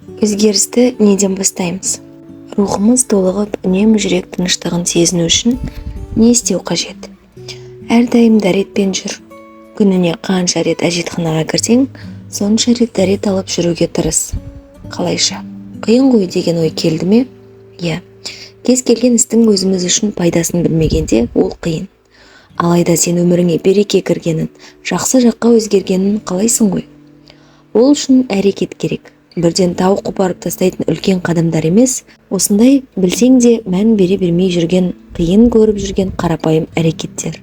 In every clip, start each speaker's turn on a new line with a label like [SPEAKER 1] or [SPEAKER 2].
[SPEAKER 1] Өзгерісті неден бастаймыз? Рухымыз толығып, үнемі жүрек тыныштығын сезіну үшін не істеу қажет? Әрдайым дәретпен жүр. Күніне қанша рет әжетханаға кірсең, сонша рет дәрет алып жүруге тырыс. Қалайша? Қиын ғой деген ой келді ме? Иә. Кез келген істің өзіміз үшін пайдасын білмегенде ол қиын. Алайда сен өміріңе береке кіргенін, жақсы жаққа өзгергенін қалайсың ғой. Ол үшін әрекет керек. Бірден тау қопарып тастайтын үлкен қадамдар емес, осындай білсең де мән бере бермей жүрген, қиын көріп жүрген қарапайым әрекеттер.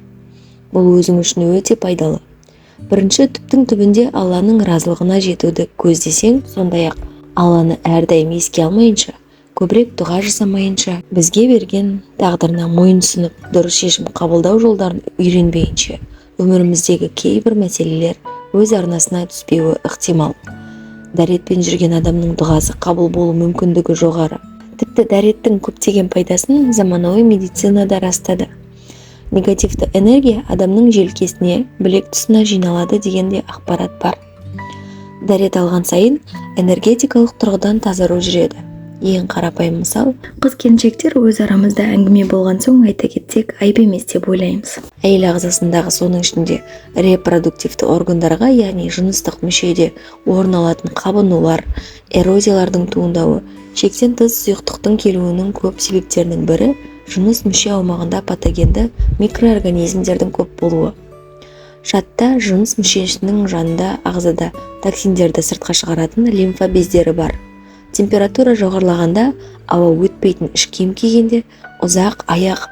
[SPEAKER 1] Бұл өзің үшін өте пайдалы. Бірінші, түптің түбінде Алланың разылығына жетуді көздесең, сондай-ақ Алланы әрдайым еске алмайынша, көбірек дұға жасамайынша, бізге берген тағдырына мойынсұнып, дұрыс шешім қабылдау жолдарын үйренбейінше, өміріміздегі кейбір мәселелер өз арнасына түспеуі ықтимал. Дәретпен жүрген адамның дұғасы қабыл болу мүмкіндігі жоғары. Тіпті дәреттің көптеген пайдасын заманауи медицина да растады. Негативті энергия адамның желкесіне, білек тұсына жиналады деген де ақпарат бар. Дәрет алған сайын энергетикалық тұрғыдан тазару жүреді. Ең қарапайым мысал,
[SPEAKER 2] Қыз келіншектер өз арамызда әңгіме болған соң айта кетсек, айып емес деп ойлаймыз.
[SPEAKER 1] Әйел ағзасындағы, соның ішінде репродуктивті органдарға, яғни жыныстық мүшеде орын алатын қабынулар, эрозиялардың туындауы, шектен тыс сұйықтықтың келуінің көп себептерінің бірі жыныс мүше аумағында патогенді микроорганизмдердің көп болуы. Шатта, жыныс мүшесінің жанында ағзада токсиндерді сыртқа шығаратын лимфа бездері бар. Температура жоғарылағанда, ауа өтпейтін іш киім кигенде, ұзақ аяқ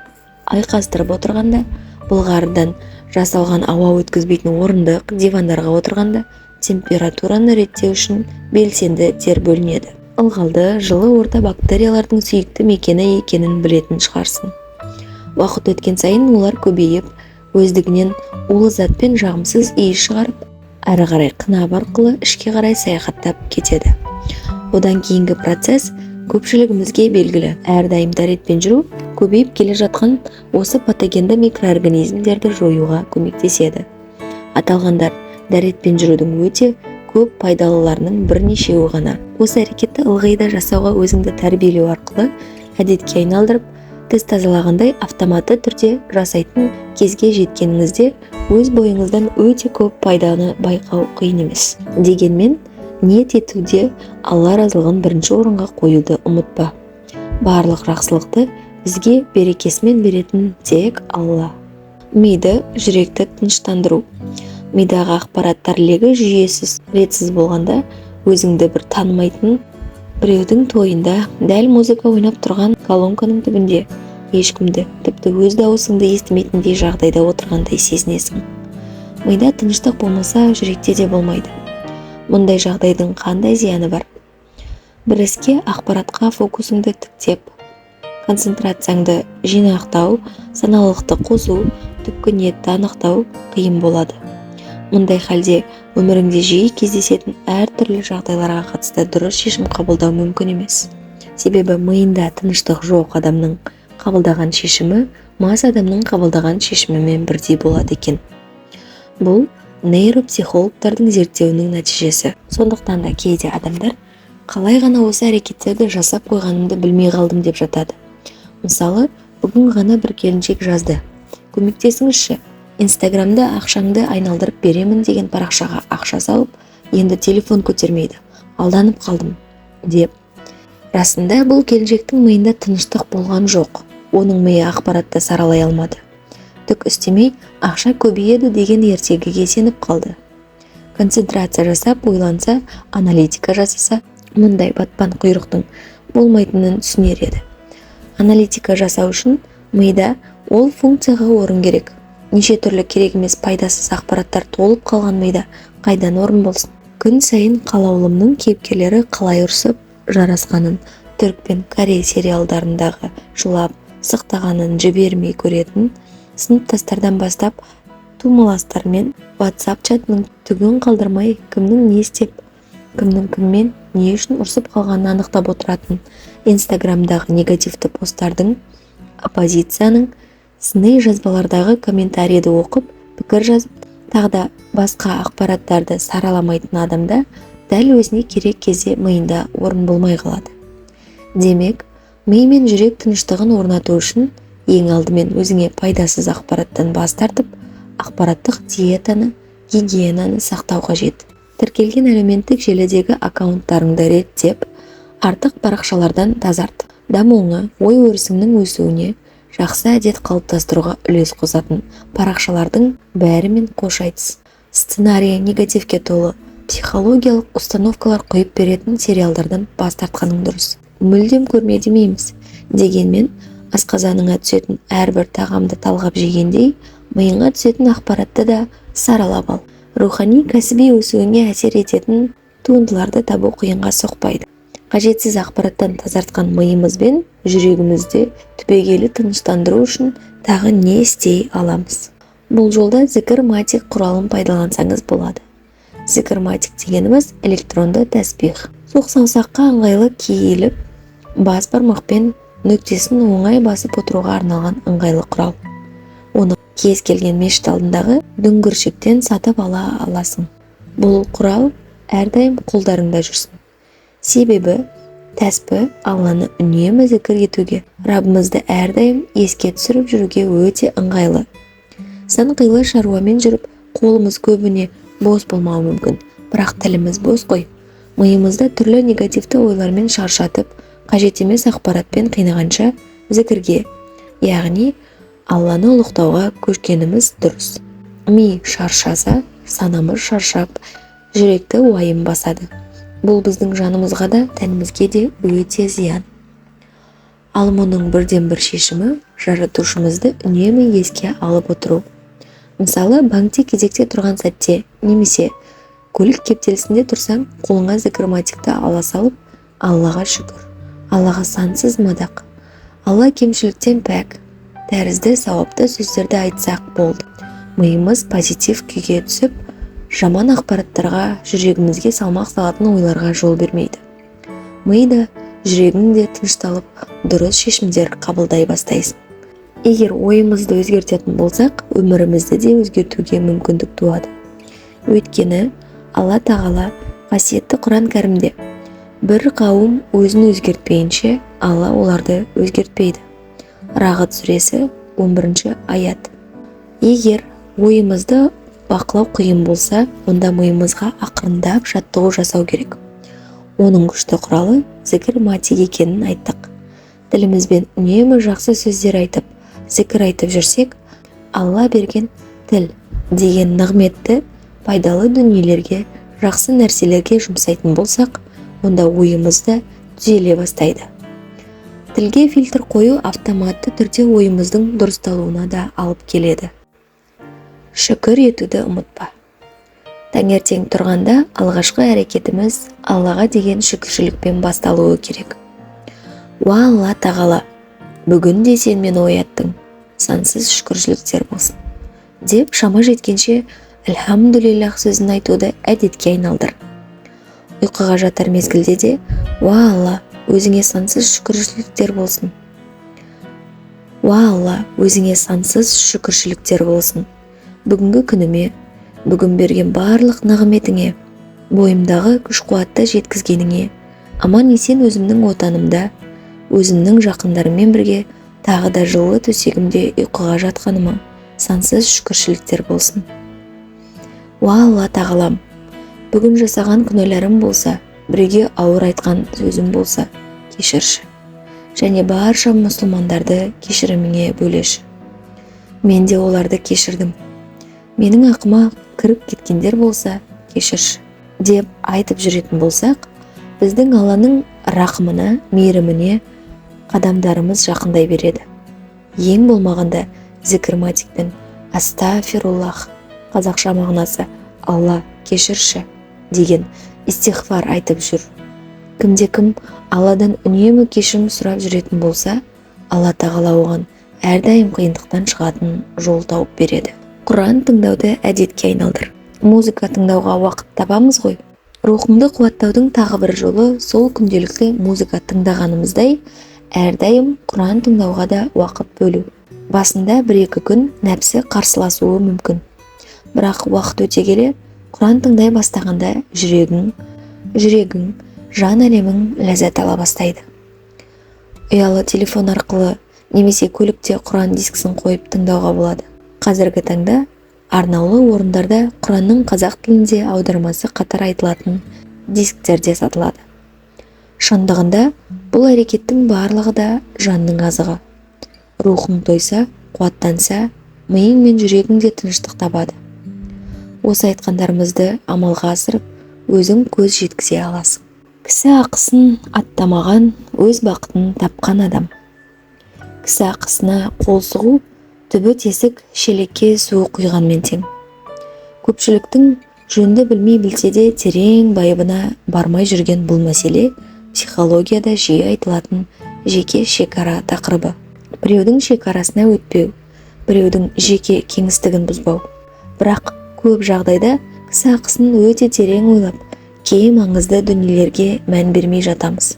[SPEAKER 1] айқастырып отырғанда, былғарыдан жасалған ауа өткізбейтін орындық, дивандарға отырғанда температураны реттеу үшін белсенді тер бөлінеді. Ылғалды, жылы орта бактериялардың сүйікті мекені екенін білетін шығарсың. Уақыт өткен сайын олар көбейіп, өздігінен улы зат пен жағымсыз иіс шығарып, әрі қарай қынап арқылы ішке қарай саяхаттап кетеді. Одан кейінгі процесс көпшілігімізге белгілі. Әрдайым дәретпен жүру көбейіп келе жатқан осы патогенді микроорганизмдерді жоюға көмектеседі. Аталғандар дәретпен жүрудің өте көп пайдалыларының бірнешеуі ғана. Осы әрекетті ылғи да жасауға өзіңді тәрбиелеу арқылы әдетке айналдырып, тіс тазалағандай автоматты түрде жасайтын кезге жеткеніңізде өз бойыңыздан өте көп пайданы байқау қиын емес. Дегенмен ниет етуде Алла разылығын бірінші орынға қоюды ұмытпа. Барлық жақсылықты бізге берекесімен беретін тек Алла. Миды, жүректі тыныштандыру. Мидағы ақпараттар легі жүйесіз, ретсіз болғанда, өзіңді бір танымайтын біреудің тойында, дәл музыка ойнап тұрған колонканың түбінде, ешкімді, тіпті өз дауысыңды естімейтіндей жағдайда отырғандай сезінесің. Мида тыныштық болмаса, жүректе де болмайды. Мұндай жағдайдың қандай зияны бар? Бір іске, ақпаратқа фокусыңды тіктеп, концентрацияңды жинақтау, саналылықты қосу, түпкі ниетті анықтау қиын болады. Мұндай халде өміріңде жиі кездесетін әртүрлі жағдайларға қатысты дұрыс шешім қабылдау мүмкін емес. Себебі миында тыныштық жоқ адамның қабылдаған шешімі мас адамның қабылдаған шешімімен бірдей болады екен. Бұл нейропсихологтардың зерттеуінің нәтижесі. Сондықтан да кейде адамдар қалай ғана осы әрекеттерді жасап қойғанымды білмей қалдым деп жатады. Мысалы, бүгін ғана бір келіншек жазды: «Көмектесіңізші, Инстаграмда ақшаңды айналдырып беремін деген парақшаға ақша салып, енді телефон көтермейді, алданып қалдым», – деп. Расында, бұл келіншектің миында тыныштық болған жоқ. Оның миы ақпаратты саралай алмады, түк істемей ақша көбейеді деген ертегіге сеніп қалды. Концентрация жасап ойланса, аналитика жасаса, мұндай батпан құйрықтың болмайтынын түсінер еді. Аналитика жасау үшін мида ол функцияға орын керек. Неше түрлі керек емес, пайдасыз ақпараттар толып қалған мида қайдан орын болсын? Күн сайын Қалаулымның кейіпкерлері қалай ұрсып жарасқанын, түрік пен корей сериалдарындағы жылап сықтағанын жібермей көретін сыныптастардан бастап, тумаластармен WhatsApp чатының түгін қалдырмай, кімнің не істеп, кімнің кіммен не үшін ұрсып қалғанын анықтап отыратын, Инстаграмдағы негативті посттардың, оппозицияның сыни жазбалардағы комментарийді оқып, пікір жазып, тағы да басқа ақпараттарды сараламайтын адамда Дәл өзіне керек кезде миында орын болмай қалады. Демек, ми мен жүрек тыныштығын орнату үшін ең алдымен өзіңе пайдасыз ақпараттан бас тартып, ақпараттық диетаны, гигиенаны сақтау қажет. Тіркелген әлеуметтік желідегі аккаунттарыңды реттеп, артық парақшалардан тазарт. Дамуыңа, ой-өрісіңнің өсуіне, жақсы әдет қалыптастыруға үлес қосатын парақшалардың бәрімен қош айтыс. Сценарийі негативке толы, психологиялық установкалар құйып беретін сериалдардан бас тартқаның дұрыс. Мүлдем көрме демейміз. Дегенмен, асқазаныңа түсетін әрбір тағамды талғап жегендей, миыңа түсетін ақпаратты да саралап ал. Рухани, кәсіби өсуіңе әсер ететін туындыларды табу қиынға соқпайды. Қажетсіз ақпараттан тазартқан миымыз бен жүрегімізді түбегейлі тыныштандыру үшін тағы не істей аламыз? Бұл жолда зікір-матик құралын пайдалансаңыз болады. Зікір-матик дегеніміз электронды тәсбих. Суық саусаққа ыңғайлы киіліп, бас бармақпен нүктесін оңай басып отыруға арналған ыңғайлы құрал. Оны кез келген мешіт алдындағы дүңгіршектен сатып ала аласың. Бұл құрал әрдайым қолдарыңда жүрсін. Себебі тәспі Алланы үнемі зікір етуге, Раббымызды әрдайым еске түсіріп жүруге өте ыңғайлы. Сан қилы шаруамен жүріп, қолымыз көбіне бос болмауы мүмкін, бірақ тіліміз бос қой. Миымызды түрлі негативті ойлармен шаршатып, қажет емес ақпаратпен қинағанша зікірге, яғни Алланы ұлықтауға көшкеніміз дұрыс. Ми шаршаса, санамыз шаршап, жүректі уайым басады. Бұл біздің жанымызға да, тәнімізге де өте зиян. Ал мұның бірден-бір шешімі жаратушымызды үнемі еске алып отыру. Мысалы, банкте кезекте тұрған сәтте немесе көлік кептелісінде тұрсаң, қолыңа зікір-матикті ала салып, Аллаға шүкір, Аллаға сансыз мадақ, Алла кемшіліктен пәк тәрізді сауапты сөздерді айтсақ болды. Миымыз позитив күйге түсіп, жаман ақпараттарға, жүрегімізге салмақ салатын ойларға жол бермейді. Ми да, жүрегің де тынышталып, дұрыс шешімдер қабылдай бастайсың. Егер ойымызды өзгертетін болсақ, өмірімізді де өзгертуге мүмкіндік туады. Өйткені Алла Тағала қасиетті Құран кәрімде: бір қауым өзін өзгертпейінше, Алла оларды өзгертпейді. Рағд сүресі 11 аят. Егер ойымызды бақылау қиын болса, онда миымызға ақырындап жаттығу жасау керек. Оның күшті құралы зікір-матик екенін айттық. Тілімізбен үнемі жақсы сөздер айтып, зікір айтып жүрсек, Алла берген тіл деген нығметті пайдалы дүниелерге, жақсы нәрселерге жұмсайтын болсақ, онда ойымыз да түзеле бастайды. Тілге фильтр қою автоматты түрде ойымыздың дұрысталуына да алып келеді. Шүкір етуді ұмытпа. Таңертең тұрғанда алғашқы әрекетіміз Аллаға деген шүкіршілікпен басталуы керек. Уа Алла Тағала, бүгін де сен мені ояттың, сансыз шүкіршіліктер болсын деп шама жеткенше Альхамдулиллах сөзін айтуды әдетке айналдыр. Ұйқыға жатар мезгілде де уа Алла, өзіңе сансыз шүкіршіліктер болсын. Уа Алла, өзіңе сансыз шүкіршіліктер болсын. Бүгінгі күніме, бүгін берген барлық нығметіңе, бойымдағы күш-қуатты жеткізгеніңе, аман есен өзімнің отанымда, өзімнің жақындарыммен бірге тағы да жылы төсегімде ұйқыға жатқаныма сансыз шүкіршіліктер болсын. Уа Алла Тағалам, бүгін жасаған күнәларым болса, біреуге ауыр айтқан сөзім болса, кешірші. Және барша мұсылмандарды кешіріміңе бөлеші. Мен де оларды кешірдім. Менің ақыма кіріп кеткендер болса, кешірші деп айтып жүретін болсақ, біздің Алланың рақымына, мейіріміне қадамдарымыз жақындай береді. Ең болмағанда зікір-матикпен астафируллах, қазақша мағынасы Алла кешірші деген истиғфар айтып жүр. Кімде кім Алладан үнемі кешірім сұрап жүретін болса, Алла Тағала оған әрдайым қиындықтан шығатын жол тауып береді. Құран тыңдауды әдетке айналдыр. Музыка тыңдауға уақыт табамыз ғой. Рухыңды қуаттаудың тағы бір жолы сол күнделікті музыка тыңдағанымыздай әрдайым Құран тыңдауға да уақыт бөлу. Басында бір-екі күн нәпсі қарсыласуы мүмкін. Бірақ уақыт өте келе Құран тыңдай бастағанда жүрегің Жүрегің, жан әлемің ләззат ала бастайды. Ұялы телефон арқылы немесе көлікте Құран дискісін қойып тыңдауға болады. Қазіргі таңда арнаулы орындарда Құранның қазақ тілінде аудармасы қатар айтылатын дисктер де сатылады. Шындығында бұл әрекеттің барлығы да жанның азығы. Рухың тойса, қуаттанса, миың мен жүрегің де тыныштық табады. Осы айтқандарымызды амалға асырып, өзің көз жеткізе аласың. Кісі ақысын аттамаған, өз бақытын тапқан адам. Кісі ақысына қол сұғу түбі тесік шелекке су құйғанмен тең. Көпшіліктің жөнді білмей білсе де терең байыбына бармай жүрген бұл мәселе психологияда жиі айтылатын жеке шекара тақырыбы. Біреудің шекарасына өтпеу, біреудің жеке кеңістігін бұзбау. Бірақ көп жағдайда кісі ақысын өте терең ойлап, кей маңызды дүниелерге мән бермей жатамыз.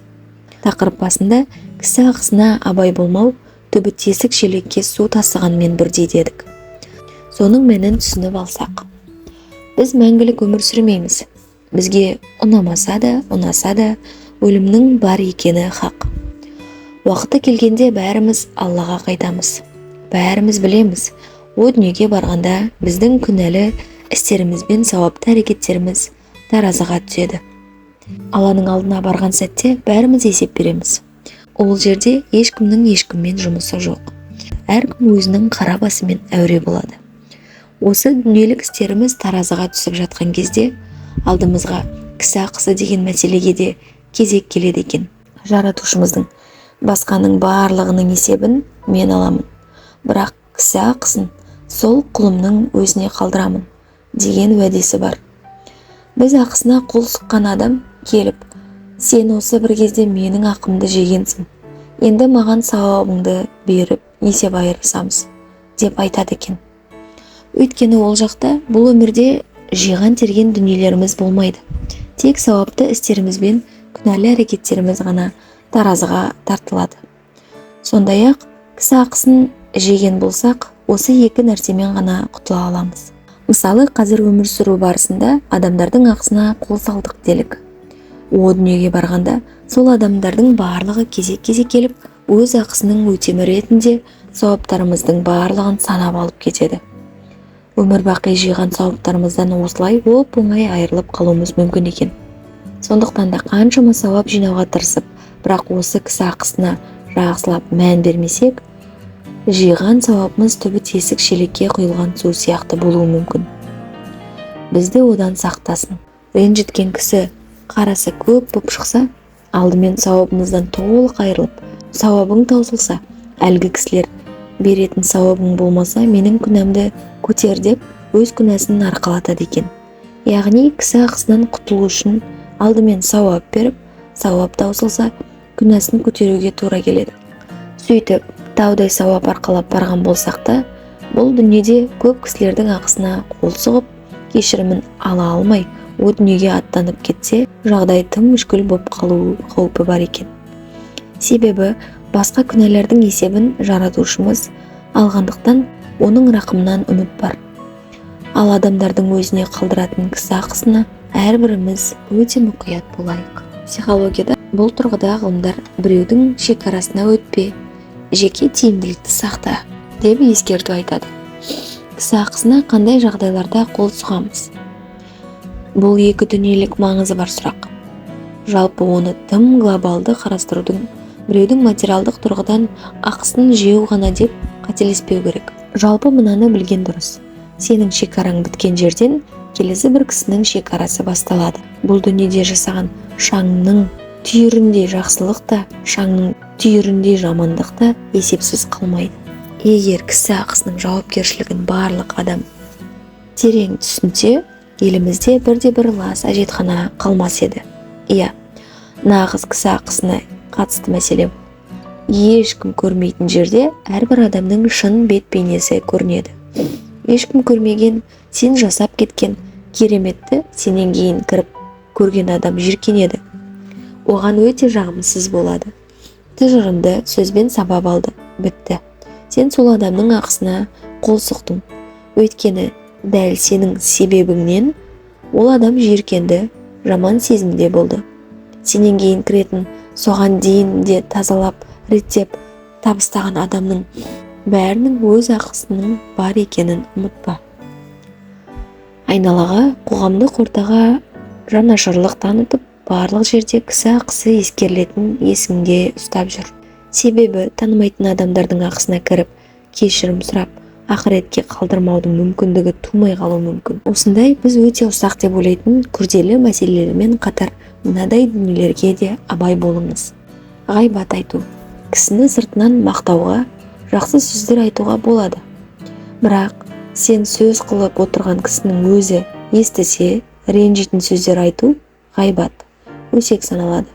[SPEAKER 1] Тақырып басында кісі ақысына абай болмау түбі тесік шелекке су тасығанмен бірдей дедік. Соның мәнін түсініп алсақ. Біз мәңгілік өмір сүрмейміз. Бізге ұнамаса да, ұнаса да өлімнің бар екені хақ. Уақыты келгенде бәріміз Аллаға қайтамыз. Бәріміз білеміз, о дүниеге барғанда біздің күнәлі істеріміз бен сауапты әрекеттеріміз таразыға түседі. Алланың алдына барған сәтте бәріміз есеп береміз. Ол жерде ешкімнің ешкіммен жұмысы жоқ. Әркім өзінің қара басымен әуре болады. Осы дүниелік істеріміз таразыға түсіп жатқан кезде алдымызға кісі ақысы деген мәселеге де кезек келеді екен. Жаратушымыздың басқаның барлығының есебін мен аламын, бірақ кісі ақысын сол құлымның өзіне қалдырамын деген уәдесі бар. Біз ақысына қол сұққан адам келіп, сен осы бір кезде менің ақымды жегенсің, енді маған сауабыңды беріп есеп айырысамыз деп айтады екен. Өйткені ол жақта бұл өмірде жиған терген дүниелеріміз болмайды. Тек сауапты істеріміз бен күнәлі әрекеттеріміз ғана таразыға тартылады. Сондай-ақ кісі ақысын жеген болсақ, осы екі нәрсемен ғана құтыла аламыз. Мысалы, қазір өмір сүру барысында адамдардың ақысына қол салдық делік. О дүниеге барғанда сол адамдардың барлығы кезек-кезек келіп, өз ақысының өтемі ретінде сауаптарымыздың барлығын санап алып кетеді. Өмір бақи жиған сауаптарымыздан осылай оп-оңай айырылып қалуымыз мүмкін екен. Сондықтан да қаншама сауап жинауға тырысып, бірақ осы кісі ақысына жақсылап мән бермесек, жиған сауабымыз түбі тесік шелекке құйылған су сияқты болуы мүмкін. Бізді одан сақтасын. Ренжіткен кісі қарасы көп боп шықса, алдымен сауабымыздан толық айырылып, сауабың таусылса, әлгі кісілер беретін сауабың болмаса, менің күнәмді көтер деп өз күнәсін арқалатады екен. Яғни кісі ақысынан құтылу үшін алдымен сауап беріп, сауап таусылса, күнәсін көтеруге тура келеді. Сөйтіп, таудай сауап арқалап барған болсақ та, бұл дүниеде көп кісілердің ақысына қол сұғып, кешірімін ала алмай, о дүниеге аттанып кетсе, жағдай тым мүшкіл боп қалу қаупі бар екен. Себебі басқа күнәлердің есебін жаратушымыз алғандықтан оның рақымынан үміт бар. Ал адамдардың өзіне қалдыратын кісі ақысына әрбіріміз өте мұқият болайық. Психологияда бұл тұрғыда ғылымдар біреудің шекарасына өтпе, жеке тиімділікті сақта деп ескерту айтады. Кісі ақысына қандай жағдайларда қол сұғамыз? Бұл екі дүниелік маңызы бар сұрақ. Жалпы оны тым глобалды қарастырудың біреудің материалдық тұрғыдан ақысын жеу ғана деп қателеспеу керек. Жалпы мынаны білген дұрыс. Сенің шекараң біткен жерден келесі бір кісінің шекарасы басталады. Бұл дүниеде жасаған шаңның түйіріндей жақсылық та, шаңның түйіріндей жамандық та есепсіз қалмайды. Егер кісі ақысының жауапкершілігін барлық адам терең түсінсе, елімізде бірде-бір лас әжетхана қалмас еді. Иә, нағыз кісі ақысына қатысты мәселе. Ешкім көрмейтін жерде әрбір адамның шын бет бейнесі көрінеді. Ешкім көрмеген, сен жасап кеткен кереметті сенен кейін кіріп көрген адам жиіркенеді. Оған өте жағымсыз болады. Тыжырынды, сөзбен сабап алды, бітті. Сен сол адамның ақысына қол сұқтың. Өйткені дәл сенің себебіңнен ол адам жиіркенді, Жаман сезімде болды. Сенен кейін кіретін, соған дейін де тазалап, реттеп, табыстаған адамның бәрінің өз ақысының бар екенін ұмытпа. Айналаға, қоғамдық ортаға жанашырлық танытып, барлық жерде кісі ақысы ескерілетінін есіңде ұстап жүр. Себебі танымайтын адамдардың ақысына кіріп, кешірім сұрап, ақыретке қалдырмаудың мүмкіндігі тумай қалуы мүмкін. Осындай біз өте ұсақ деп ойлайтын күрделі мәселелермен қатар мынадай дүниелерге де абай болыңыз. Ғайбат айту. Кісіні сыртынан мақтауға, жақсы сөздер айтуға болады. Бірақ сен сөз қылып отырған кісінің өзі естісе, ренжитін сөздер айту ғайбат, өсек саналады.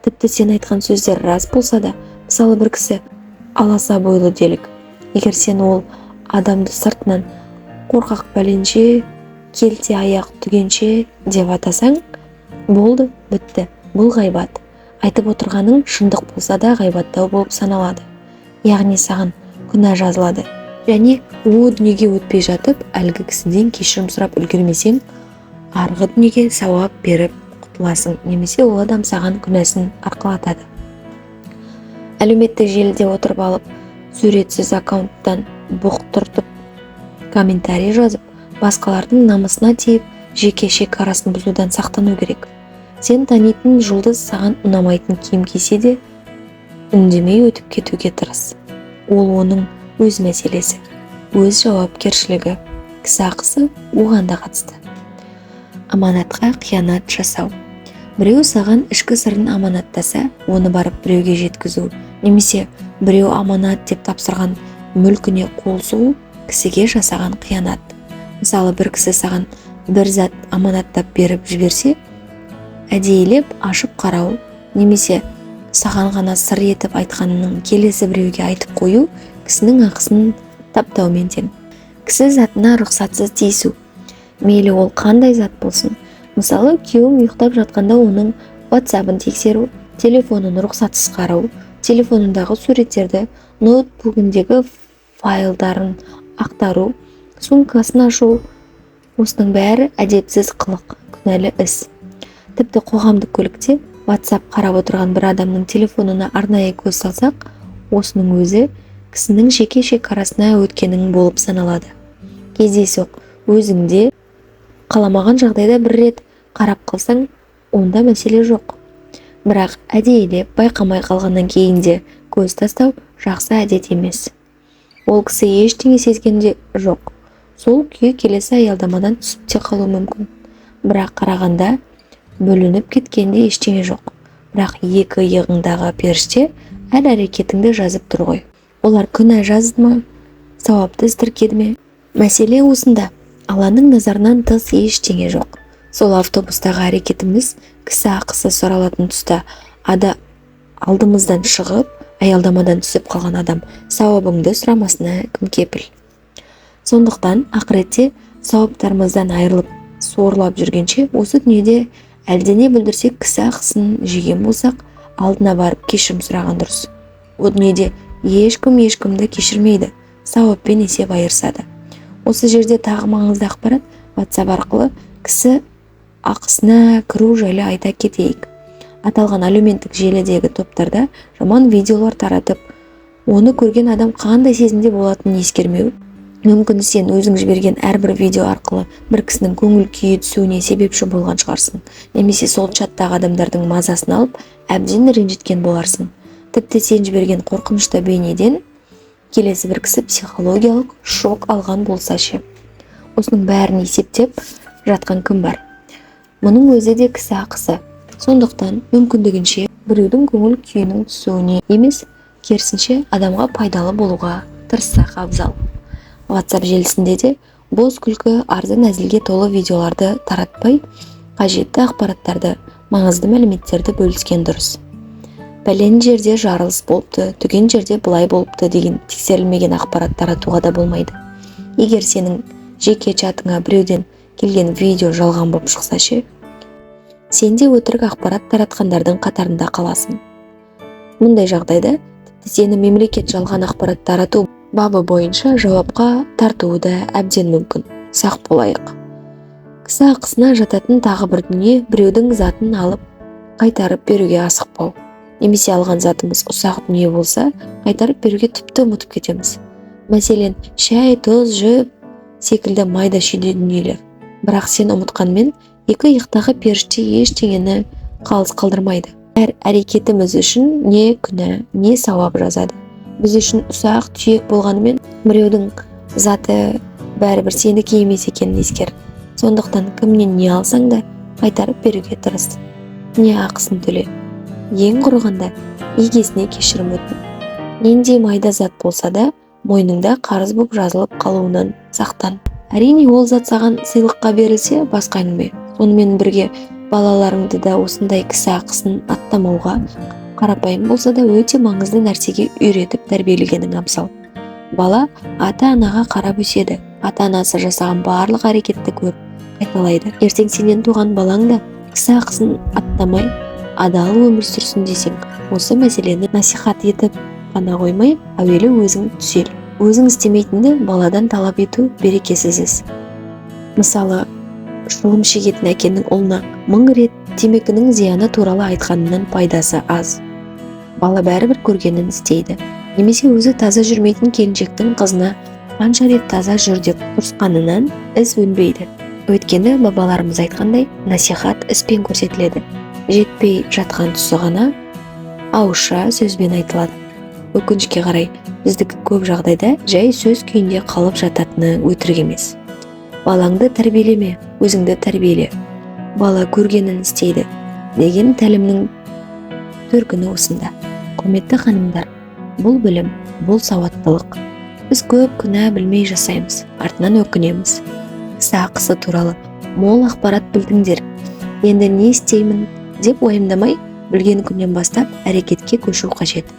[SPEAKER 1] Тіпті сен айтқан сөздер рас болса да, мысалы, бір кісі аласа бойлы делік. Егер сен ол адамды сыртынан қорқақ пәленше, келте аяқ түгенше деп атасаң, болды, бітті, бұл ғайбат. Айтып отырғаның шындық болса да, ғайбаттау болып саналады. Яғни саған күнә жазылады. Және о дүниеге өтпей жатып, әлгі кісіден кешірім сұрап үлгермесең, арғы дүниеге сауап беріп құтыласың, немесе ол адам саған күнәсін арқалатады. Әлеуметтік желіде отырып алып, суретсіз аккаунттан бұқтыртып комментарий жазып, басқалардың намысына тиіп, жеке шекарасын бұзудан сақтану керек. Сен танитын жұлдыз саған ұнамайтын киім кисе де, үндемей өтіп кетуге тырыс. Ол оның өз мәселесі, өз жауапкершілігі. Кісі ақысы оған да қатысты. Аманатқа қиянат жасау. Біреу саған ішкі сырын аманаттаса, оны барып біреуге жеткізу немесе біреу аманат деп тапсырған мүлкіне қол сұғу кісіге жасаған қиянат. Мысалы, бір кісі саған бір зат аманаттап беріп жіберсе, әдейілеп ашып қарау немесе саған ғана сыр етіп айтқанының келесі біреуге айтып қою кісінің ақысын таптаумен тең. Кісі затына рұқсатсыз тиісу. Мейлі ол қандай зат болсын. Мысалы, күйеуім ұйықтап жатқанда оның WhatsApp-ын тексеру, телефонын рұқсатсыз қарау, телефонындағы суреттерді, ноутбугіндегі файлдарын ақтару, сумкасын ашу, осының бәрі әдепсіз қылық, күнәлі іс. Тіпті қоғамдық көлікте WhatsApp қарап отырған бір адамның телефонына арнайы көз салсақ, осының өзі кісінің жеке шекарасына өткенің болып саналады. Кездейсоқ өзіңде қаламаған жағдайда бір рет қарап қалсаң, онда мәселе жоқ. Бірақ әдейілеп байқамай қалғаннан кейін де көз тастау жақсы әдет емес. Ол кісі ештеңе сезген де жоқ. Сол күйі келесі аялдамадан түсіп те қалуы мүмкін. Бірақ қарағанда бүлініп кеткенде ештеңе жоқ. Бірақ екі иығыңдағы періште әр әрекетіңді жазып тұр ғой. Олар күнә жазды ма, сауапты іс тіркеді ме? Мәселе осында. Алланың назарынан тыс ештеңе жоқ. Сол автобустағы әрекетіміз кісі ақысы сұралатын тұста ада алдымыздан шығып, аялдамадан түсіп қалған адам сауабыңды сұрамасына кім кепіл? Сондықтан ақыретте сауаптарымыздан айырылып сорлап жүргенше, осы дүниеде әлдене бүлдірсек, кісі ақысын жеген болсақ, алдына барып кешірім сұраған дұрыс. О дүниеде ешкім ешкімді кешірмейді, сауаппен есеп айырысады. Осы жерде тағы маңызды ақпарат, WhatsApp арқылы кісі ақысына кіру жайлы айта кетейік. Аталған әлеуметтік желідегі топтарда жаман видеолар таратып, оны көрген адам қандай сезімде болатынын ескермеу. Мүмкін, сен өзің жіберген әрбір видео арқылы бір кісінің көңіл күйі түсуіне себепші болған шығарсың, немесе сол чаттағы адамдардың мазасын алып, әбден ренжіткен боларсың. Тіпті сен жіберген қорқынышты бейнеден келесі бір кісі психологиялық шок алған болса ше? Осының бәрін есептеп жатқан кім бар? Мұның өзі де кісі ақысы. Сондықтан мүмкіндігінше біреудің көңіл күйінің түсуіне емес, керісінше адамға пайдалы болуға тырыссақ абзал. WhatsApp желісінде де бос күлкі, арзан әзілге толы видеоларды таратпай, қажетті ақпараттарды, маңызды мәліметтерді бөліскен дұрыс. Пәлен жерде жарылыс болыпты, түген жерде былай болыпты деген тексерілмеген ақпарат таратуға да болмайды. Егер сенің жеке чатыңа біреуден келген видео жалған болып шықса ше? Сен де өтірік ақпарат таратқандардың қатарында қаласың. Мұндай жағдайда тіпті сені мемлекет жалған ақпарат тарату бабы бойынша жауапқа тартуы да әбден мүмкін. Сақ болайық. Кісі ақысына жататын тағы бір дүние — біреудің затын алып, қайтарып беруге асықпау. Немесе алған затымыз ұсақ дүние болса, қайтарып беруге тіпті ұмытып кетеміз. Мәселен, шай, тұз, жіп секілді майда шүйде дүниелер. Бірақ сен ұмытқанмен, екі иықтағы періште ештеңені қалыс қалдырмайды. Әр әрекетіміз үшін не күнә, не сауап жазады. Біз үшін ұсақ түйек болғанымен, біреудің заты бәрібір сенікі емес екенін ескер. Сондықтан кімнен не алсаң да, қайтарып беруге тырыс, не ақысын төле, ең құрығанда егесіне кешірім өтін. Нендей майда зат болса да, мойныңда қарыз боп жазылып қалуынан сақтан. Әрине, ол зат саған сыйлыққа берілсе, басқа әңгіме. Сонымен бірге балаларыңды да осындай кісі ақысын аттамауға, қарапайым болса да өте маңызды нәрсеге үйретіп тәрбиелегенің абзал. Бала ата анаға қарап өседі. Ата анасы жасаған барлық әрекетті көріп, қайталайды. Ертең сенен туған балаң да кісі ақысын аттамай, адал өмір сүрсін десең, осы мәселені насихат етіп қана қоймай, әуелі өзің түзел. Өзің істемейтінді баладан талап ету — берекесіз іс. Мысалы, шылым шегетін әкенің ұлына мың рет темекінің зияны туралы айтқанынан пайдасы аз. Бала бәрібір көргенін істейді. Немесе өзі таза жүрмейтін келіншектің қызына қанша рет таза жүр деп ұрысқанынан іс өнбейді. Өйткені бабаларымыз айтқандай, насихат іспен көрсетіледі, жетпей жатқан тұсы ғана ауызша сөзбен айтылады. Өкінішке қарай, біздікі көп жағдайда жай сөз күйінде қалып жататыны өтірік емес. «Балаңды тәрбиелеме, өзіңді тәрбиеле, бала көргенін істейді» деген тәлімнің төркіні осында. Құрметті ханымдар, бұл білім, бұл сауаттылық. Біз көп күнә білмей жасаймыз, артынан өкінеміз. Кісі ақысы туралы мол ақпарат білдіңдер. Енді не істеймін деп уайымдамай, білген күннен бастап әрекетке көшу қажет.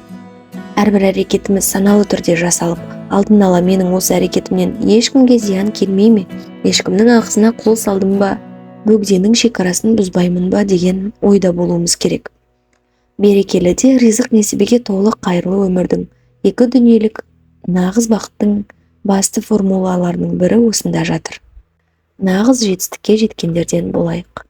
[SPEAKER 1] Әрбір әрекетіміз саналы түрде жасалып, алдын ала менің осы әрекетімнен ешкімге зиян келмей ме, ешкімнің ақысына қол салдым ба, бөгденің шекарасын бұзбаймын ба деген ойда болуымыз керек. Берекелі де ризық несібеге толы қайырлы өмірдің, екі дүниелік нағыз бақыттың басты формулаларының бірі осында жатыр. Нағыз жетістікке жеткендерден болайық.